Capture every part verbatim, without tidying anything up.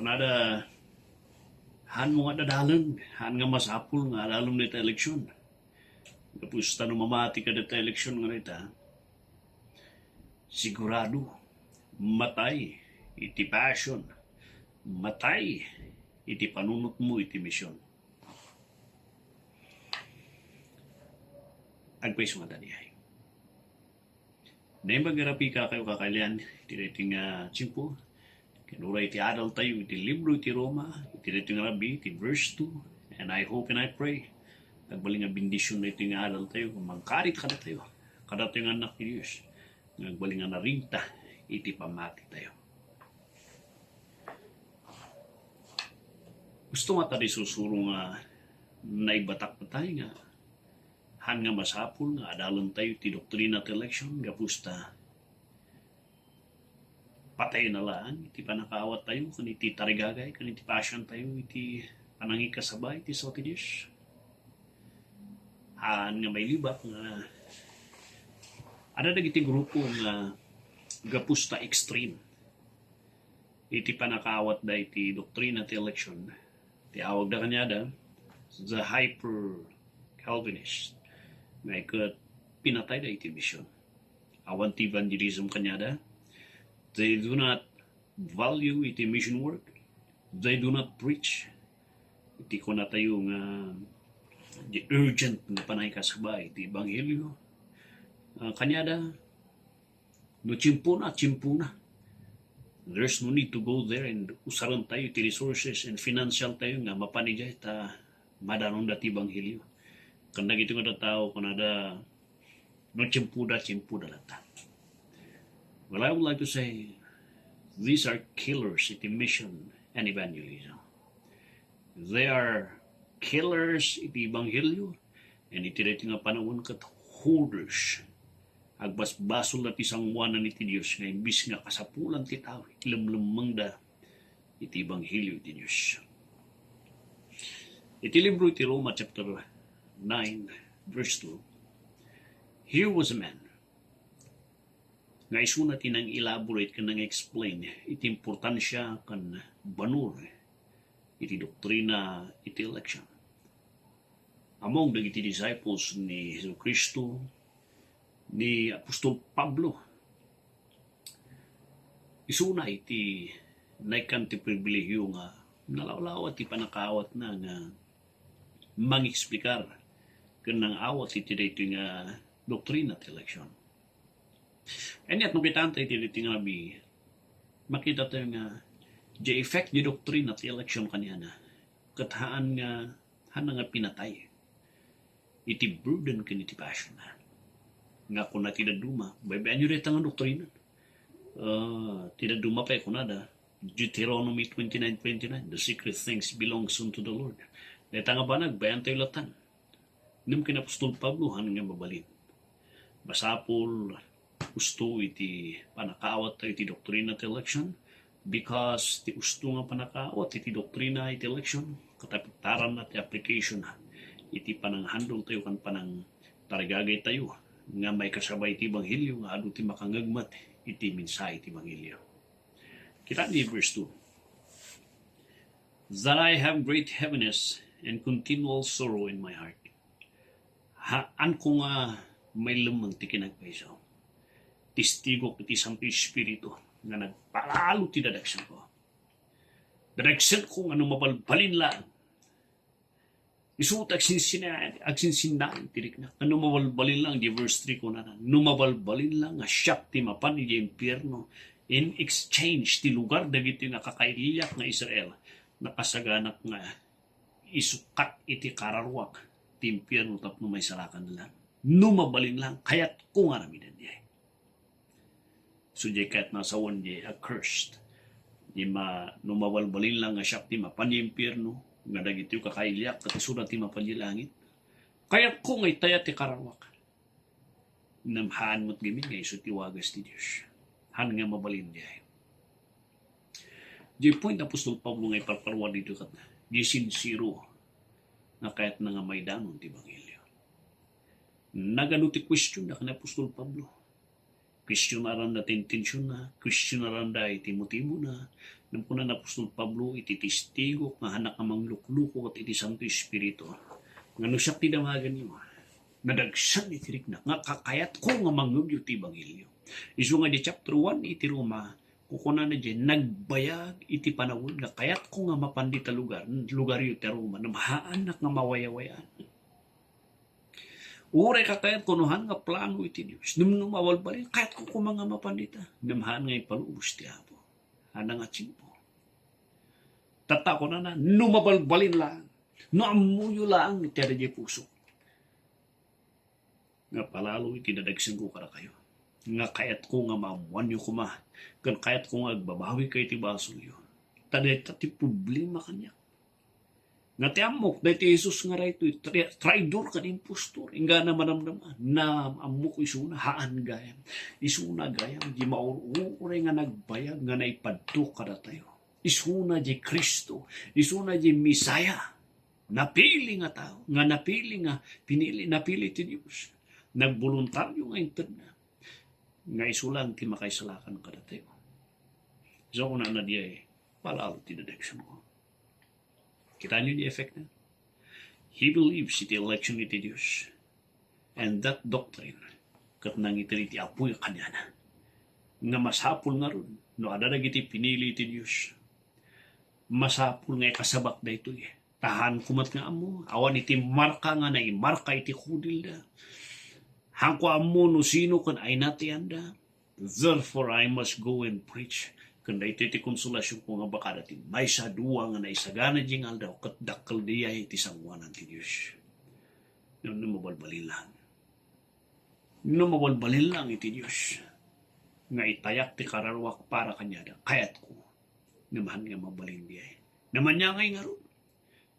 Nada, haan mo nga dadalen, haan nga masapul nga adalen dayta eleksyon. Gapu ta no mamati ka dayta eleksyon nga dayta, sigurado, matay iti passion, matay iti panunot mo iti mission. Agpayso nga tadi ay. Naimbag nga rabii kayo kakailian, iti daytoy nga tiempo, ken uray iti adaltayo iti libro iti Roma, iti daytoy nga rabii, iti verse two, and I hope and I pray, agbalin nga bendision daytoy nga adaltayo, mangkarit kadatayo, kadatayo nga annak ti Dios, nga agbalin nga narigta iti pammatitayo. Gusto nga ta di susuro nga naibatak tayo nga haan nga masapul nga adalentayo ti doktrina ti eleksyon gapu ta patay na laeng iti pannakaawattayo ken iti tarigagay ken iti passiontayo iti panangikasaba iti sao ti Dios. Haan nga mailibak nga adda dagiti grupo nga gapu ta extreme iti pannakaawatda iti doktrina ti eleksyon. Ti awagda kaniada, the hyper Calvinist. Nga ket pinatayda iti mission. Awan ti evangelism kaniada. They do not value iti mission work. They do not preach. Iti kunatayo nga the urgent nga panangikasaba iti ebanghelio. Ah, kaniada, no tiempona, tiempona. There's no need to go there and usarentayo iti resources and financial tayo nga mapan idiay ta madanonda ti ebanghelio. Ken dagiti nga tattao kunada, no tiempoda, tiempoda latta. Well, I would like to say, these are killers iti mission and evangelism. They are killers iti ebanghelio, and iti daytoy nga panawen ket hoarders. Agbasbasolda ti sangoanan iti Dios nga imbis nga kasapulan ti tao, ilemlemmengda iti ebanghelio iti Dios. Iti libro iti Roma chapter nine, verse two, here was a man nga isuna ti nang-elaborate ken nang-explain iti importansia ken banor iti doktrina iti election. Among dagiti disciples ni Jesu-Cristo, ni Apostol Pablo, isuna iti naikkan ti pribilehiyo nga nalawlawa ti pannakaawatna nga mangexplikar ken nang-awat iti daytoy nga doktrina ti election. And yet, no kitaentayo iti daytoy nga rabii, makitatayo nga the effect di doktrina ti election kaniana ket haan nga, haan nga pinatay iti burden ken iti passion na. Nga kuna ti dadduma, baybayanyo dayta nga doktrina. Ah, ti dadduma pay kunada, Deuteronomy twenty-nine twenty-nine, "The secret things belongs unto the Lord." Dayta nga banag, bayantayo latan. Ngem ken Apostol Pablo, haan nga mabalin. Masapul, usto iti pannakaawattayo iti doktrina ti election, because ti usto nga pannakaawat iti doktrina iti election, ket apektaranna ti application iti pananghandle tayo ken panangtarigagay tayo nga maikasaba iti ebanghelio nga adu ti makangngegmet iti mensahe ti ebanghelio. Kita ni verse two, "That I have great heaviness and continual sorrow in my heart." Haanko nga mailemmeng ti kinagpayso. Testigok iti Santo Espiritu nga nagpalalo ti dadagsenko. Dadagsenko nga no mabalbalin laeng. Isu ti agsinsina-, agsinsinnaen ti rikna. Nga no mabalbalin laeng, di verse three kunana, "No mabalbalin laeng nga siak ti mapan idiay impierno, in exchange ti lugar dagiti nga kakailiak nga Israel, nakasaganak nga isukat iti kararuak ti impierno tapno maisalakan laeng. No mabalin laeng, kayatko nga aramiden diay." So, diay kayat nga sawen diay accursed. Di ma-, no mabalbalin laeng nga siak ti mapan idiay impierno, nga dagiti kakailiak ket isuda ti mapan idiay langit. Kayatko nga itaya ti kararuak. Ngem haan met ngamin nga isu ti wagas ti Dios. Haan nga mabalin diay. Diay point ni Apostol Pablo nga iparparuar ditoy ket diay sinsero nga kayatna nga maidanon ti ebanghelio. Nagadu ti question da ken ni Apostol Pablo. Questionaranda ti intensionna, questionaranda iti motibona, Ngem kuna ni apostol Pablo iti testigok nga haannak nga manglukluko ket iti Santo Espiritu, nga no siak ti damagenyo, nadagsen iti riknak nga kakayatko nga mangngegyo ti ebanghelio. Isu nga di chapter one iti Roma, kukunana diay, nagbayag iti panawen nga kayatko nga mapan dita lugar, lugaryo ti Roma, ngem haannak nga mawayawayaan. Uray kakayatko no haan nga plano iti Dios, ngem no mabalbalin, kayatko koma nga mapan dita, ngem haan nga ipalubos ti Apo. Haan nga tiempo. Tatta, kunana, no mabalbalin laeng, no ammoyo laeng iti adda diay puso, nga palalo iti dadagsenko kadakayo, nga kayatko nga maammoanyo koma, ken kayatko nga agbabawikayo iti basolyo. Ta dayta ti problema kaniak. Nga ti ammok, daytoy Jesus nga daytoy, tra-, traidor ken impostor. Inggana madamdama, naammok isuna, haan gayam. Isuna gayam, di maur-uray nga nagbayag nga naipadto kadatayo. Isuna di Cristo, isuna di Messiah. Napili nga tao, nga napili nga pinili, napili ti Dios. Nagboluntario nga intedna. Nga isu lang ti makaisalakan kadatayo. So, kunana diay, palalo ti dadagsenko. Kitaenyo di effect na? He believes iti election iti Dios. And that doctrine, ket nangiter iti apoy kaniana. Nga masapul ngarud, no adda dagiti pinili iti Dios. Masapul nga ikasabak daytoy. Ta haanko met nga ammo, awan iti marka nga naimarka iti kudilda. Haanko ammo no sino ken ayna ti anda. Therefore, I must go and preach. Ken daytoy ti konsolasionko nga bakada ti maysa, dua nga naisagana diay nga aldaw, ket dakkel diay ti sangoanan ti Dios. Ngem no mabalbalin lang. No mabalbalin lang iti Dios nga itayak ti kararuak para kaniada, kayatko. Ngem haan nga mabalin diay. Ngem ania ngay ngarud?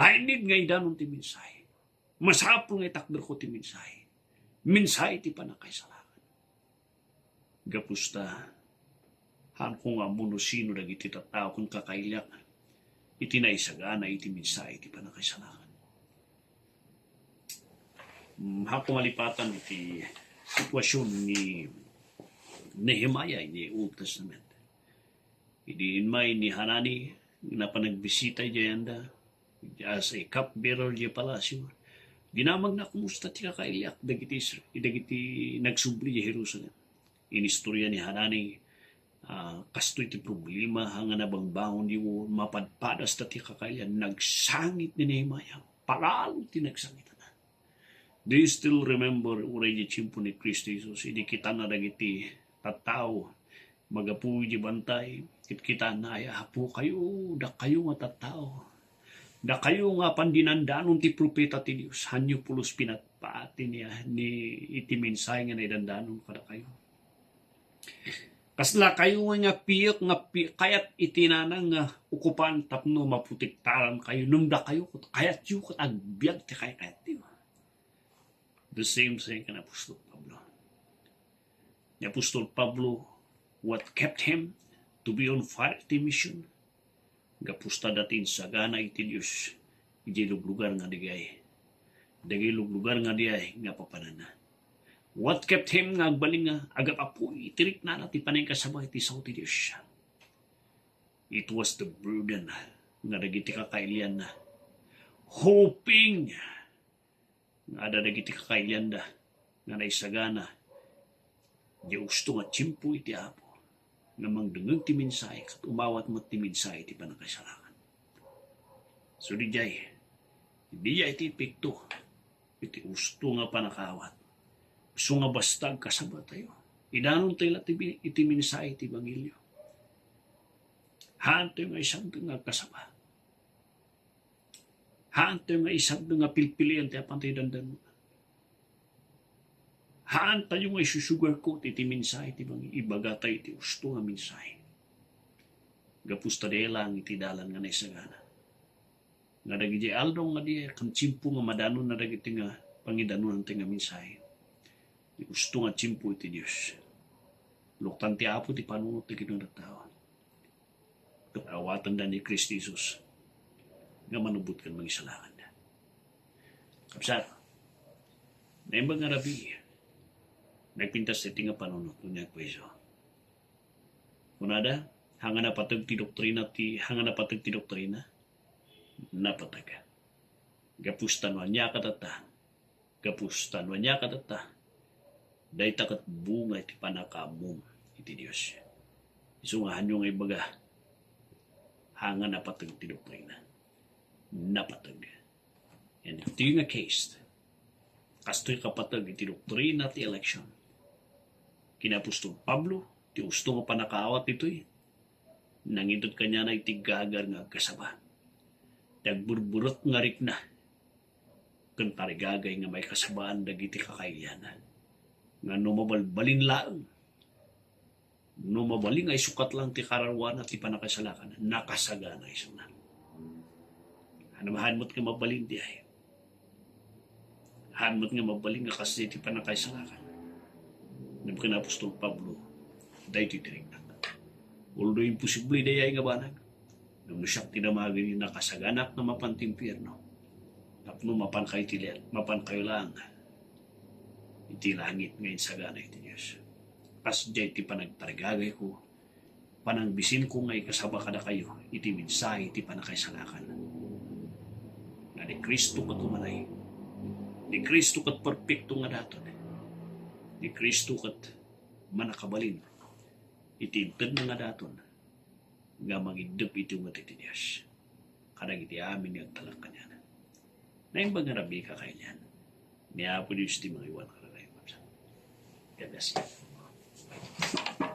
Ay, need nga idanon ti mensahe. Masapul nga itakderko ti mensahe. Mensahe ti pannakaisalakan. Gapu ta, haanko nga ammo no sino dagiti tattao ken kakailiak iti naisagana iti mensahe ti pannakaisalakan. Mm, haanko malipatan iti sitwasion ni Nehemiah iti Old Testament. Idi immay ni Hanani, napan nagbisita idiay anda, as a cupbearer idiay palasyo, dinamagna, kumusta ti kakailiak dagiti Isra-, dagiti nagsubli idiay Jerusalem. Inistorya ni Hanani, ah, kastoy ti problema nga nabangbangon diyo, mapadpadas ta ti kakailian. Nagsangit ni Nehemiah, palalo ti nagsangitana. Do you still remember, uray di tiempo ni Cristo Jesus, idi kitana dagiti tattao, magapu iti bantay, ket kitana, ay, apokayo, dakayo nga tattao. Dakayo nga apan dinandanon ti profeta ti Dios, hanyo pulos pinatpaati ni, ni iti mensahe nga naidandanon kadakayo. Kasla kayo nga piek nga pi-, kayat iti nanang nga ukupan tapno maprotektaran kayo. Ngem dakayo ket kayatyo ket agbiag ti kaykayatyo. The same thing kan Apostol Pablo. Ni Apostol Pablo, what kept him to be on fire ti mission? Gapu ta adda ti insagana iti Dios idiay luglugar nga dagay, dagay luglugar nga dagay nga papananna. What kept him nga agbalin nga agap-apoy iti riknana ti panangikasaba iti sao ti Dios? It was the burden nga dagiti kakailianna, hoping nga adda dagiti kakailianda nga naisagana diay usto nga tiempo iti Apo, nga mangdengngeg ti mensahe ket umawat met ti mensahe ti pannakaisalakan. So, diay, diay ti epekto iti usto nga pannakaawat. Usto nga basta agkasabatayo. Idanontayo la ti bi-, iti mensahe ti ebanghelio. Haantayo nga isagdeng nga agkasaba. Haantayo nga isagdeng nga pilpilian ti apantayo dandanonna. Haantayo nga isusugarkot iti mensahe ti bang-, ibagatayo iti usto nga mensahe. Gapu ta dayta lang iti dalan nga naisagana. Nga dagiti aldaw nga di, ken tiempo nga madanonna dagiti nga pangidanonantayo nga mensahe. Ti usto nga tiempo iti Dios. Luktan ti Apo ti panunot ti kinunatawa. Ket awatenda ni Cristo Jesus nga manubot ken mangisalakanda. Kabsat, naimbag nga rabii, nagpintas ti nga panunot, unya kuiso. Kunada, Haan nga napateg ti doktrina ti, haan nga napateg ti doktrina, napateg. Gapus ta no ania kadata, gapus ta no ania kadata, dayta ket bunga iti pannakaammom iti Dios. Isu nga haanyo nga ibaga, haan nga napateg ti doktrina. Napateg. And iti nga case, kastoy kapateg iti doktrina ti election. Ken ni apostol Pablo, ti usto nga pannakaawat ditoy, nangited kaniana iti gagar nga agkasaba. Ti agburburek nga rikna, ken tarigagay nga maikasabaan dagiti kakailianna. Nga no mabalbalin laeng, no mabalin nga isukat lang ti kararuana ti pannakaisalakan, nakasagana isuna. Haan, haan met nga mabalin diay. Haan met nga mabalin nga kasdiay ti pannakaisalakan. Ngem ken ni apostol Pablo, daytoy ti rikna. Although imposible dayay nga banag, ngem no siak ti damagidi, nakasaganak nga mapan ti impierno. Tapno mapankayo ti lian, mapankayo laeng iti langit nga insagana iti Dios. Kasdiay ti panagtarigagayko, panangbisinko nga ikasaba kadakayo iti mensahe ti pannakaisalakan. Nga ni Cristo ket umanay. Ni Cristo ket perpekto nga daton. Ni Cristo ket mannakabalin iti intedna nga daton nga mangiddep iti unget iti Dios kadagiti amin nga agtalek kaniana. Naimbag nga rabii, kakailian. Ni Apo Dios ti mangiwan kadakayo. God bless you.